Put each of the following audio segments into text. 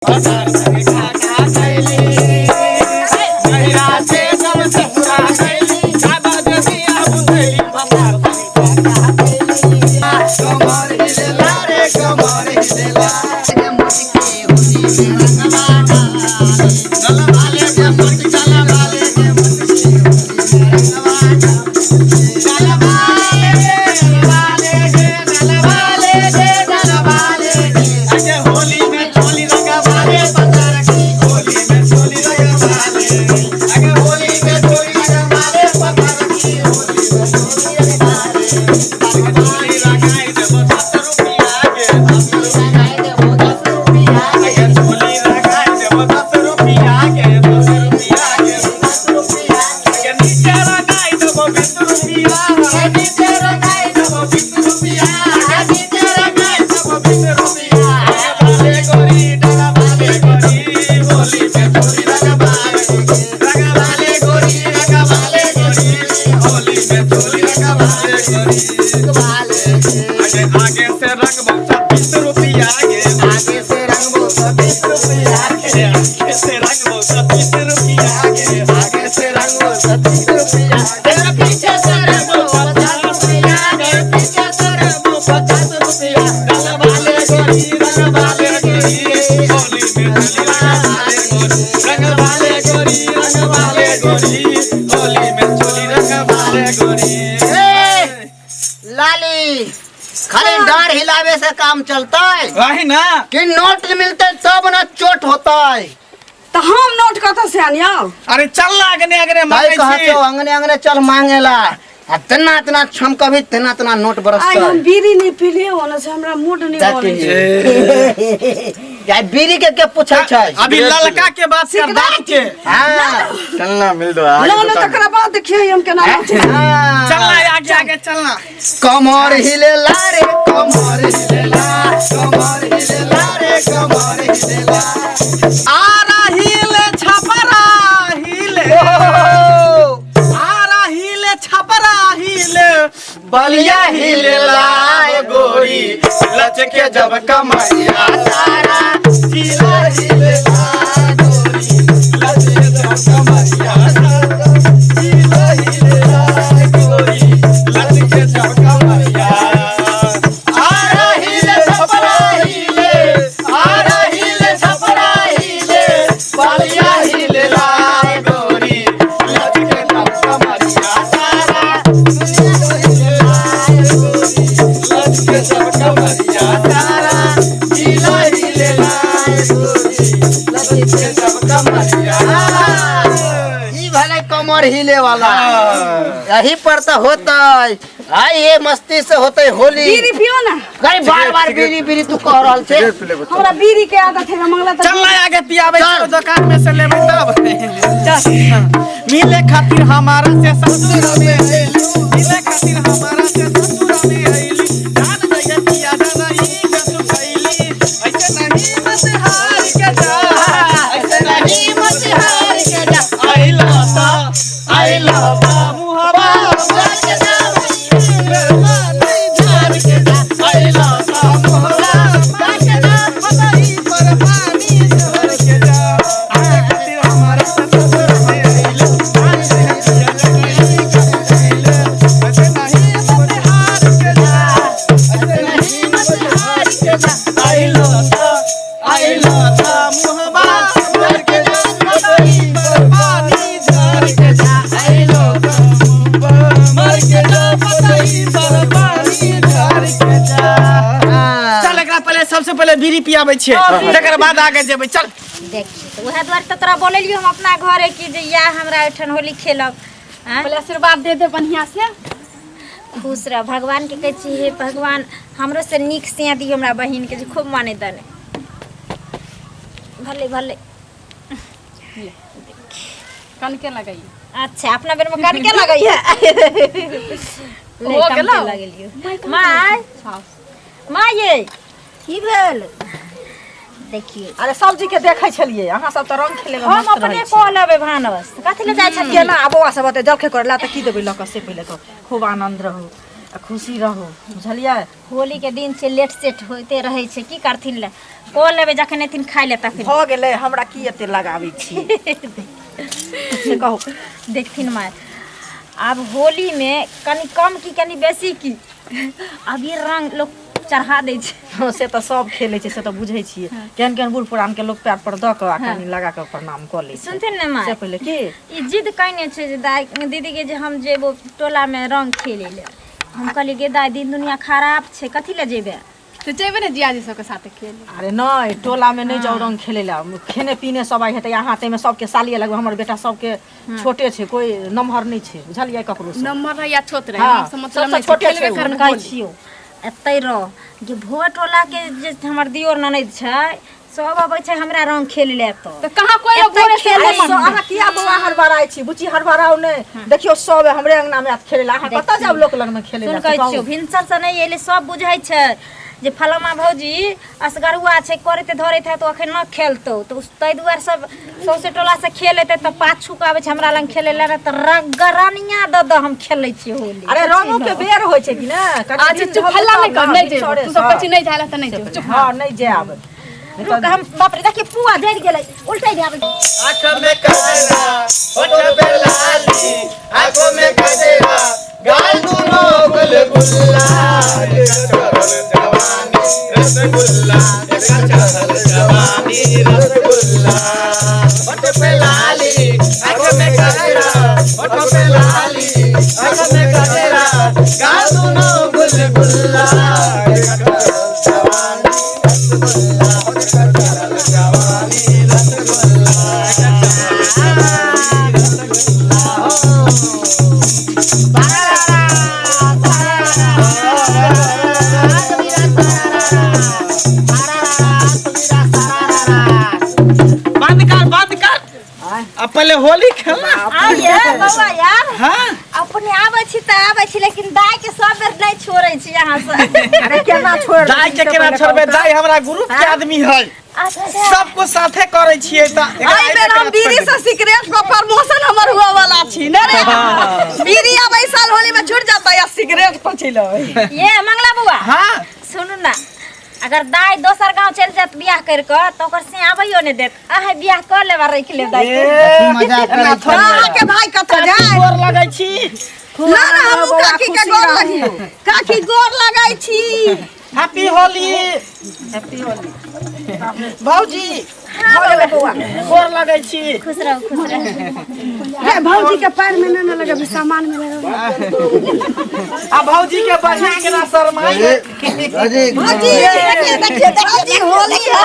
आगे से रंग 20 रुपया आगे से रंग 20 रुपया आगे से रंग 20 रुपया आगे से रंग 20 रुपया पीछे से रंग 50 रुपया पीछे से रंग 50 रुपया रंग वाले गोरी रंग वाले गोरी होली में चोली रंग वाले गोरी रंग वाले गोरी होली में चोली रंग वाले गोरी। लाली खाली डर हिलावे से काम चलता है वही ना कि नोट मिलते तब ना चोट होता है। तो हम नोट कतऽ से आनियौ? अरे चल ना अगने अगने भाई मांगे कहा छी। तो अंगने अंगने चल मांगेला आ तना तना छम कभी तना तना नोट आइ बरसता हम बीड़ी नहीं पीलिए ओने से हमरा मूड नहीं बनै छै। या बीड़ी के पूछै छै? अभी ललका के बात कर दारू के। हाँ चलना मिल दो आगे लो लो दुकान। तकरा बाद देखिए हम केना नाचै छी। हाँ। चलना आगे आगे चलना। कमर हिलेला रे कमर हिलेला कमर हिलेला रे कमर हिलेला आ रहीले छपरा हिले आ रहीले छपरा हिले बलिया हिलेला गोरी लचके जब कमरिया सारा जिला हिलेला गोरी लचके जब कमरिया सारा जिला हिलेला गोरी लचके जब कमरिया आ रहीले छपरा हिले आ रहीले छपरा हिले बलिया हिलेला गोरी लचके जब कमरिया सारा लचके जब कमरिया सारा जिला हिलेला गोरी लचके जब कमरिया। ई भले कमर हिले वाला यही पर तो होता है। आई ये मस्ती से होते होली। बीड़ी पियो ना। गई बार बार बीड़ी बीड़ी तू कह रहल छे। सिगरेट पी ले बच्चा। हमरा बीड़ी के आदत है मंगला त चल ना आगे पियाबे चल। दुकान में से लेबै तब चल। मिले खातिर हमारा से ससुर में अइलू मिले खातिर हमारा से ससुर में अइलू जान जइया पिया जाना ई कसु खइली ऐसे नहीं मत हार के जा ऐसे नहीं मत हार के जा आइला ता आइला ता मुहबा के जा झार के जा आइला ता मुहबा के जा बताई पर पानी झर के जा आए खातिर हमारा से ससुर में अइलू जान जइया पिया जाना ई कसु खइली ऐसे नहीं मत हार के जा ऐसे नहीं मत हार के जा आइला ता आइला ता मुहबा झर के जा बताई पर पानी झर के जा आइलो ता मुहबा मर के जा बताई पर पानी झर के जा। चल एकरा पहले सबसे पहले बीड़ी पियाबै छियै तकर बाद आगे जेबै चल। देखी तऽ उएह दुआरे तऽ तोरा बोलेलियो हम अपना घरे कि जे या हमरा एहिठाम होली खेलब। आँय? पहले आशीर्वाद दे दे बढ़िया से। खुश रह भगवान के कहै छी हे भगवान हमरो से नीक से दियौ हमरा बहिन के जे खूब माने दने भले भले कनके लगाइए। अच्छा अपना बेर में कनके लगैया हो गेलौ? लगेलियो माय माय ये की भेल देखिए। अरे सब्जी के देखै छलियै अहाँ सब तऽ रंग खेले में हम मस्त अपने रहै छी। कऽ लेबै भानस कथी ले जाइ छथिन? केना आ बौआ सब एतै जलखै करै ला तऽ की देबै लऽ कऽ से पहिले तऽ खूब आनंद रहू। आ खुशी रहू, बुझलियै? होली के दिन छै, लेट सेट होइते रहै छै। की करथिन ले कऽ लेबै, जखन एथिन खाइ ले तखन। भऽ गेलै, हमरा की एते लगाबै छी से कहू। देखथिन माय, आब होली में कनि कम की कनि बेसी की, अबीर रंग लोक चढ़ा दै छै। हँ, से तऽ सब खेलै छै, से तऽ बुझै छियै। केहन केहन बूढ़ पुरान के लोक पैर पर दऽ कऽ आ कनि लगा कऽ प्रणाम कऽ लै छै। सुनथिन ने माय, से पहिले की ई जिद कयने छै जे दाइ दीदी के जे हम जेबो टोला में रंग खेलै ले। हम कहलियै गे दाइ, दिन दुनिया खराब छै, कथी ले जेबै? तऽ जेबै ने जियाजी सबके साथे खेले। अरे नहि, टोला में नहि जाउ रंग खेलै लए। खेने पीने सब आइ हेतै अहाँ, ताहिमे सबके सालिए लगबै। हमर बेटा सबके छोटे छै, कोइ नमहर नहि छै, बुझलियै? ककरो से नम्बर रहे या छोट रहे, हाँ, हमरा से मतलब सबसँ नहि छै, छोटे खेलबे छै ओ। करबै कहै होली। छियौ एतै रह जे भोर टोला के जे हमर दियोर ननैद छै सब अबै छै हमरा रंग खेल ले। तऽ कहाँ कोइ एतै भोरे से खेलै। अरे अहाँ किया बौआ हड़बड़ाइ छी? बुच्ची, हड़बड़ाउ नहि। देखियौ, सब हमरे अंगना में आयत खेलै लए, अहाँ कतऽ जायब लोक लगमे खेलै सुन लए? कहै से कहू। छियौ, भिनसर से नहि एलै, सब बुझै छै जे फलामा भौजी असगरुआ छै, करैत धरैत है तऽ अखन न खेलतौ। तऽ ताहि दुआरे सब सौंसे टोला से खेल एतै तऽ पाछू के आबै छै हमरा लग खेलै लए, तऽ रगरनिया दऽ दऽ हम खेलै छियै होली। अरे रंगो के बेर होइ छै कि ने? कनि अच्छा दिन चुप, रहतै हल्ला तब नहि कर। ने, नहि जेबो। भिनसरे तू सब सँ। कहै छी नहि जाय लए तऽ नहि जेबो, चुप। हँ, नहि जायब। रुक हम, बाप रे, देखिए पुआ जरि गेलै, उल्टे जाबै। आँख में कजरा, होठ पे लाली, आँखों में कजरा, गाल दुनो गुलगुल्ला, एकर चढ़ल जवानी रसगुल्ला, एकर चढ़ल जवानी रसगुल्ला। होठ पे लाली, आँख में कजरा, होठ पे लाली, आँख में कजरा, गाल दुनो गुलगुल्ला, एकर चढ़ल जवानी रसगुल्ला, एकर चढ़ल जवानी रसगुल्ला, एकर चढ़ल जवानी रसगुल्ला। हो बंद कर, बंद कर, अब पहले होली खेलना। आइए बौआ यार। हाँ। अपने आबै छी तऽ आबै छी, लेकिन दाइ के सब बेर नहि छोड़ै छी अहाँ से। अरे केना छोड़ दाई के केना छोड़बै? दाई हमरा ग्रुप के आदमी है। अच्छा। सबको साथे करै छियै तऽ एकरा एहि बेर हम केना बीड़ी छोड़ि से सिगरेट पर प्रमोशन हमर हुआ वाला छी ने रे। बीड़ी अब एहि साल होली में छूट जाता या सिगरेट पर चलि अबै। ये मंगला बौआ। हाँ। सुनू ना, अगर दाइ दोसर गाँव चलि जायत बियाह कर कऽ तऽ ओकर से आबैयो नहि देत। अहाँ बियाह कऽ लेब आ राखि लेब दाइ के। ए, मजाक करै छी। अहाँके भाई कतऽ जाय? गोर लगै छी। ना ना, हमहूँ काकी के गोर लगियो। काकी, गोर लगै छी। हैप्पी होली। हैप्पी होली भौजी। भऽ गेलै बौआ। गोर लगै छी। खुश रहू, खुश रहू। हे, भौजी के पैर में ना लगेबै, सामान में लगेबै। आ भौजी के बहिन केना शरमाई। अरे भौजी, देखिए देखिए देखिए, होली है,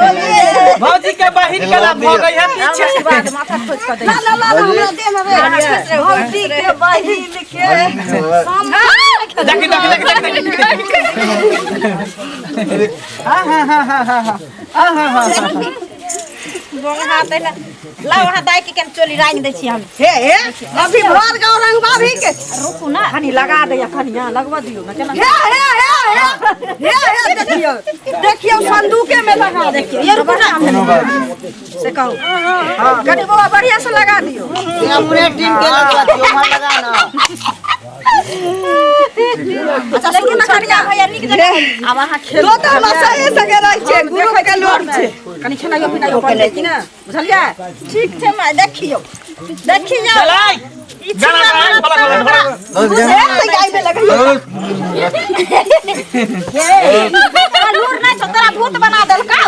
होली है। भौजी के बहिन केना भऽ गई है पीछे। आशीर्वाद माथा खोज कऽ दै। ला ला ला ला, हमरा दे ना रे। भौजी के बहिन के देखी देखी देखी देखी। हाँ हाँ हाँ हाँ हाँ हाँ हाँ हाँ हाँ। बोंगा तैला लाउ, अहाँ दाइ के केन चोली रांगि दै छी हम। हे हे, अभी भर गाँव रंगबा भी के। रुकू ना। कनि लगा दैया, कनिया लगबऽ दियौ ने, केना? हे हे हे हे हे हे, देखियौ देखियौ, संदूके में लगा देखियौ। ये रुकू ना। से कहू। हँ, कनि बौआ बढ़िया से लगा दियौ। ये अपने टीम के लगवा दियो, उम्हर लगा ना। अच्छा सुनू ने कनिया, भैया नीक जकाँ। आब अहाँ खेलू। तो तऽ हमरा सही सके रहै छै, ग्रुप के लोक छै। कनि खेनाइयो पिनाइयो पड़लै कि ने, बुझलियै? ठीक छै माय, देखियौ देखियौ। चलै ई गाना छिपा गाना, बनत बोला, तऽ बोला, हमरा हे, तऽ गायबे लगैयौ। तोरा लूर नहि छौ, तोरा भूत बना देलकौ।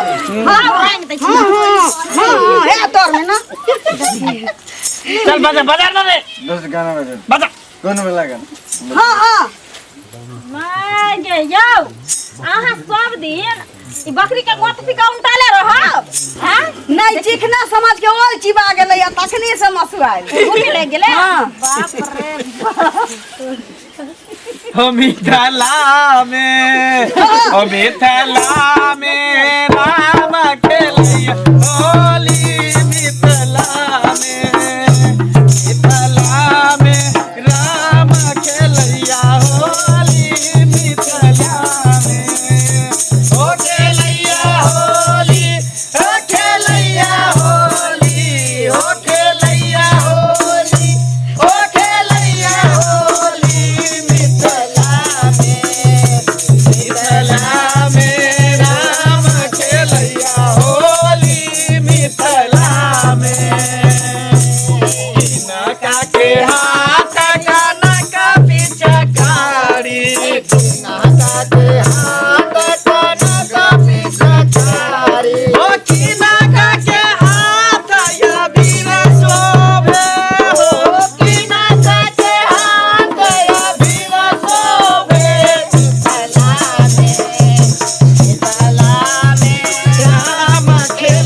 हाँ, रांगि दै छी। हाँ हाँ, हे तोर में ना। चल बजा, बजा ना रे। दोस्त, गाना बजा। बजा। कौन वाला गाना? हाँ हाँ। माय गे यौ, अहाँ सब दिन ई बकरी के गोत पी कऽ उल्टाले रहब? हाँ। नहि, चिकना समझ के ओल चिबा गेलै आ तखने से मसुआयल। भूख लागि गेलै। हाँ। बाप रे बाप। हो मिथिला में, हो मिथिला में राम खेलैया होली। मिथिला में, मिथिला में राम खेलैया होली। मिथिला में हो खेलैया होली, हो खेलैया होली, हो खेलैया होली, हो खेलैया होली मिथिला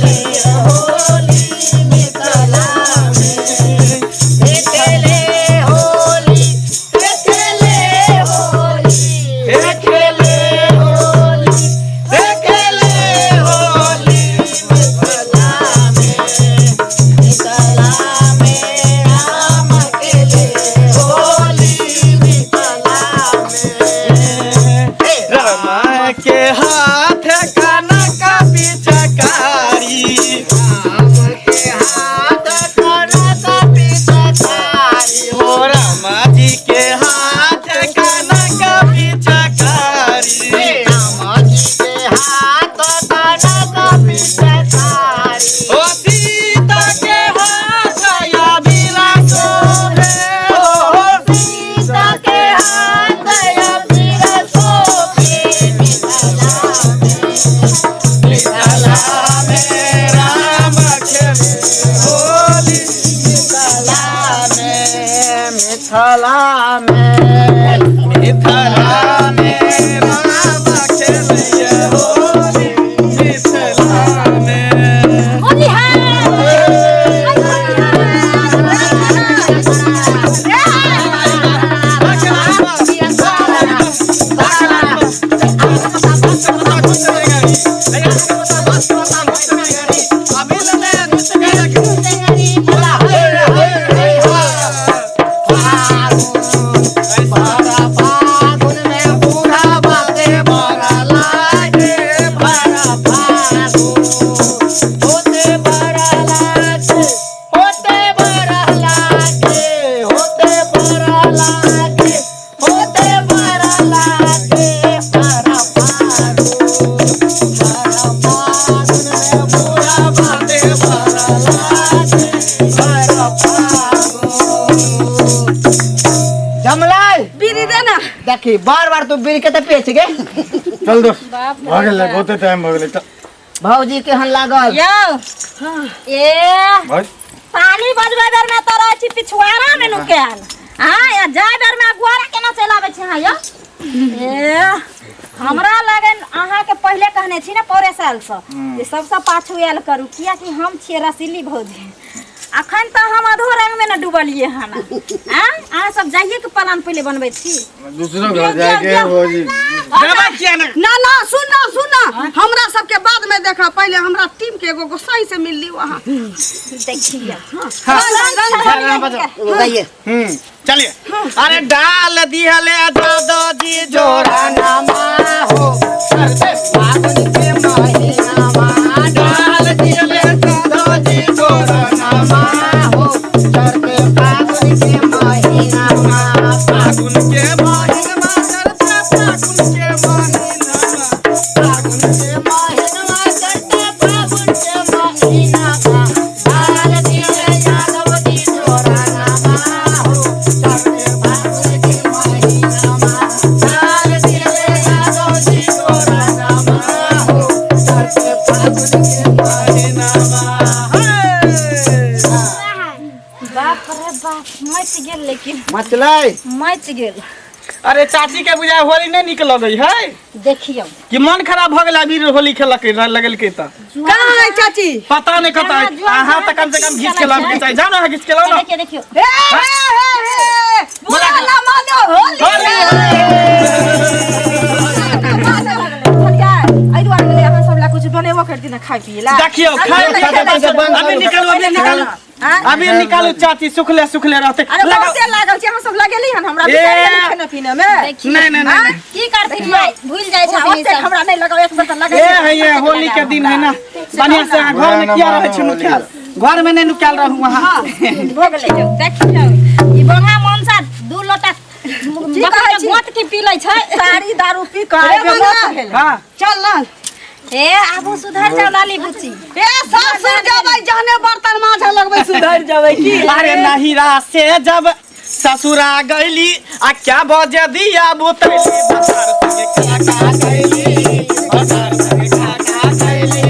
खेले होली मिथिला में, हे खेले होली, हे खेले होली, हे खेले होली, हे खेले होली मिथिला में, मिथिला में राम खेले होली मिथिला में। रामा के हाथ काना का पिचकारी, राम के हाथ कनक पिचकारी, हो रामा जी के हाथ काना का पिचकारी, राम जी के हाथ कनक पिचकारी, ओ सीता के हाथ या बीरा सोहे, हो सीता के हाथ अबीर शोभे मिथिला में, मिथिला में राम खेले होली मिथिला में, मिथिला में, मिथिला में राम खेले होली मिथिला में। होली है। फागुन में बूढ़ा बाते बड़ा लागे, बड़ा फागुन होते बड़ा लागे, होते बड़ा लागे, होते बड़ा लागे, होते बड़ा लागे, बड़ा फागुन, बड़ा फागुन में बूढ़ा बाते बड़ा लागे, बड़ा फागुन। जमलाल बीड़ी दे ना। देखी बार बार तू बीड़ी के तो पेच गे। चल दोस्त, भऽ गेलै, बहुते टाइम भऽ गेलै। चल भौजी केहन लागल? यौ ए भाइ पानी बजबै बेर में तो रहै छी पिछुआरा में नुकायल, हाँ या जाय बेर में अगुआरा केना चलि आबै छी अहाँ यौ? ए हमरा लगन अहाँके पहिले कहने छी ने पौरे सालसँ जे सबसँ पाछू आयल करू, कियाकि हम छियै रसीली भौजी। अखन तऽ हम अधो रंग में न डूबलियै हन। आँ अहाँ सब जाइए के प्लान पहिले बनबै छी। दूसरो घर जाके भौजी। ना ना सुन ना सुन ना, हमरा सबके बाद में देखा, पहले हमरा टीम के एगो गोसाई से मिल ली वहाँ। देखिए बताइए। चलिए। अरे डाल दिहले दादा जी जोरा नामा हो फागुन के महीनामा, डाल दिहले दादा जी जोरा नामा हो चढ़ते फागुन के महीनामा, फागुन के महीनामा चढ़ते फागुन के महीनामा, फागुन के महीनामा चढ़ते फागुन के महीनामा, डाल दिहले यादव जी जोरा नामा हो चढ़ते फागुन के महीनामा, डाल दिहले यादव जी जोरा नामा हो चढ़ते फागुन के महीनामा। बाप रे बाप मच गेल, लेकिन मचलै मच गेल। अरे चाची के बुझाय होली नहीं निक लगै है, देखियौ कि मन खराब भ गेल अभी होली खेलक लगलकै त। कहाँ है चाची? पता नहीं कत है। अहाँ त कम से कम घीच के लाबके चाही, जाओ ना अहाँ घीच के लाओ ना। देखियौ देखियौ हे हे हे हे बुरा ना मानो होली। एहि दुआरे गेलै अहाँ सब ला कुछ बनेबो करती ना खाय पिए ला। देखियौ खाय अभी निकालू, अभी निकालू, अभी निकालू चाची, सुखले सुखले रहते। अरे बहुते लागल छै, अहाँ सब लगेली हन हमरा बिसरि गेली खाना पीना में। नहीं नहीं नहीं की करथिन माय, भूल जाइ छथिन ई ओतेक सब। हमरा नहीं लगाओ, एक बेर त लगे। ए है ये होली के दिन है ना, बढ़िया से अहाँ घर में किया रहै छै नुकायल, घर में नहीं नुकायल रहू अहाँ। भऽ गेलै। देखियौ ई बंगा मनसा दू लोटा कहै छी? गोत के पी लै छै, सारी दारू पी कऽ रे बेहोश मंगा। भेल। हां चल लाल। ए आबू सुधर जाओ लाली बुच्ची। ए ससुर जबै जहने बर्तन मांझे लगबै सुधर जबै की। अरे नहिरा से जब ससुरा गईली आ क्या बजे दिया बुतैली, बजार संगे काका गईली, बजार संगे काका गईली,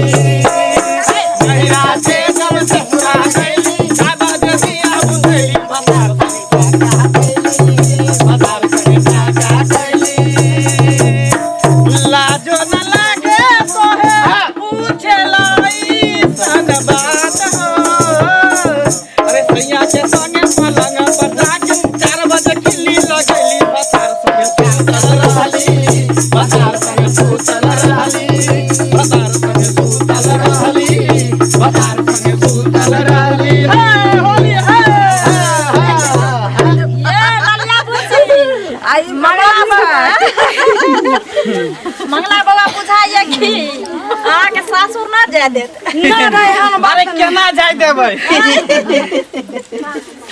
नहिरा से जब ससुरा गईली क्या बजे दिया बुतैली, बजार संगे काका गईली, बजार संगे काका गईली। लाजो न लागे तोहे पूछे लाई न बात हो। अरे सैया के संगे पलंग पर जाके 4 बजे किल्ली लगैली बसार संगे सुतल रहली बसार संगे सुतल रहली बसार संगे सुतल रहली बसार संगे सुतल रहली। हे होली हे ये ललिया बुची आई मंगला बाबा मंगला बाबा बुझाइए कि अहाँके सासुर ना जाय देत। ना रे हम अरे केना जाय देबै।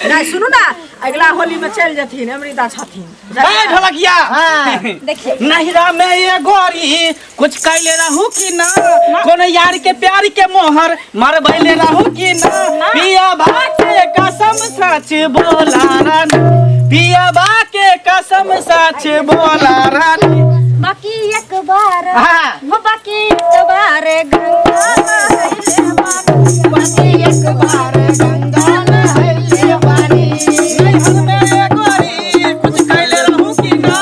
नहीं सुनू ना अगला होली में चल जथिन अमृता छथिन। ए ढोलकिया देखिए नहिरा में ये गोरी कुछ कैले रहू कि ना कोनो यार के प्यार के मोहर मरबैले रहू कि ना पिया बा के कसम सच बोला रानी पिया बा के कसम सच बोला रानी बाकी एक बार हाँ। हो बाकी एक बार गंगा नहैले बानी बाकी एक बार गंगा नहैले बानी। नैहर में ये गोरी कुछ कैले रहू कि ना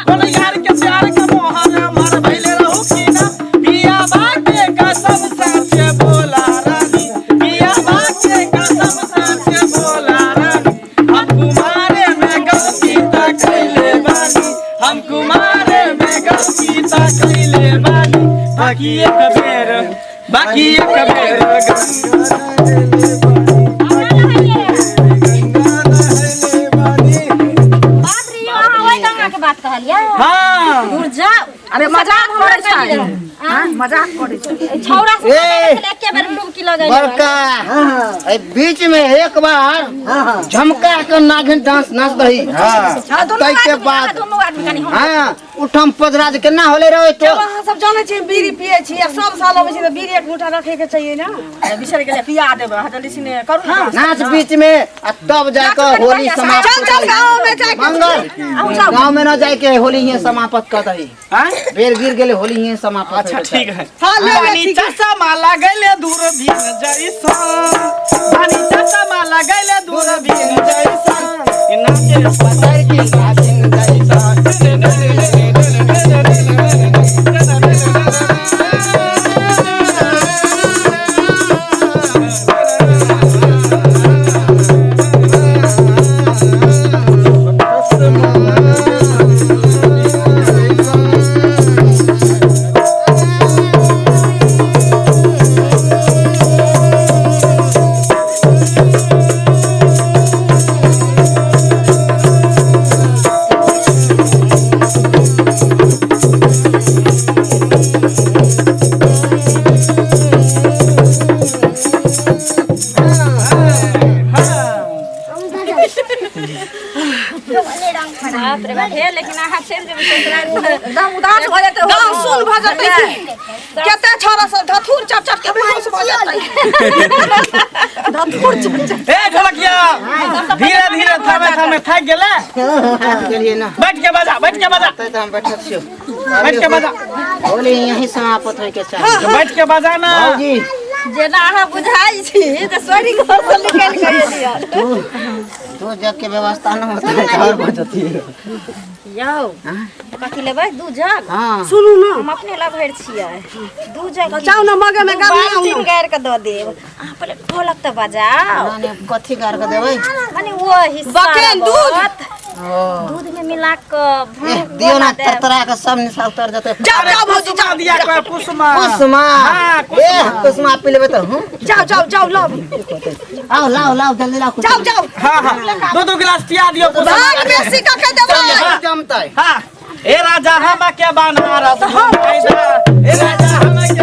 कोनो यार के प्यार के मोहर मरबैले रहू कि ना पिया बा के कसम सच बोला रानी पिया बा के कसम सच बोला रानी हम कुमारे में गलती ता कैले बानी हम कुमारे में गलती ता कैले बानी बाकी एक बेर गंगा बाप रे अहाँ ओहि गंगा के बात कहलियै। हाँ दूर जाओ। अरे मजाक करै छै। हां मजाक करै छै। छौड़ा सब ए! एके बेर डुबकी लगैले बड़का ए बीच में एक बार झमका के नागिन डांस नाच दही। हां दोनों तै के आदमी बाद दुनू आदमी कनी हम हाँ उठम पदराज केना होले रहे तो जब अहाँ सब जानै छी बीड़ी पिए छी आ सब साल अबै छी तऽ बीड़ी एक मुठा रखे के चाहिए ना। बिसर गेलै पिया देबै अहाँ जल्दी सिने करू ना। नाच बीच में आ तब जाके होली समाप्त चल चल गाँव में जाके मंगल गाँव में न जाके होली यहाँ समाप्त कर दही। हाँ? बेर गिर गेले होली यहाँ समाप्त। अच्छा ठीक है। हाँ ले ले पानी ठीक है। चश्मा लगैले दूरबीन जैसा पानी चश्मा लगैले दूरबीन जैसा नाचे पतई की नागिन जैसा। बाप रे बाप हे लेकिन अहाँ चलि जेबै ससुराल तऽ एकदम उदास भऽ जेतै गाँव सुन भऽ जेतै कते छोरा सब धथुर चप चप के बेहोश भऽ जेतै धथुर चप चप। ए ढोलकिया धीरे धीरे थामे थामे थाक गेले गेलिए ना बैठ के बजा बैठ के बजा तै तऽ हम बैठल छियौ बैठ के बजा होली यहीं समाप्त होय के चाही। बैठ के बजा ना भौजी जेना अहाँ बुझाइ छी तऽ सॉरी घर से निकलि के एलियै। दू जग के व्यवस्था न होता है और बजती यौ कथी लेबै 2 जग? हां सुनू ना हम अपने ला भरि छियै 2 जग। जाउ ना मगे में गाड़ी आउ बाल्टीन गारि के दऽ देब। अहाँ पहिले ढोलक तऽ बजाउ। माने कथी गार के देबै? माने वही बकेन दूध। दूध में मिला के भांग दियो ना बना देब। तरतरा के सब निशा उतर जतै। जाओ जाओ भौजी कुसुमा दिया के कुसुमा। कुसुमा हां ए कुसुमा पी लेबै तऽ हूं जाओ जाओ जाओ लाओ आओ लाओ लाओ जल्दी लाओ जाओ जाओ। हां हां दो दो गिलास पिया दियो कुसुमा। भाग बेसी कऽ के देबै जमतै। हां ए राजा हम के बनारस घुमैदा ए राजा हम के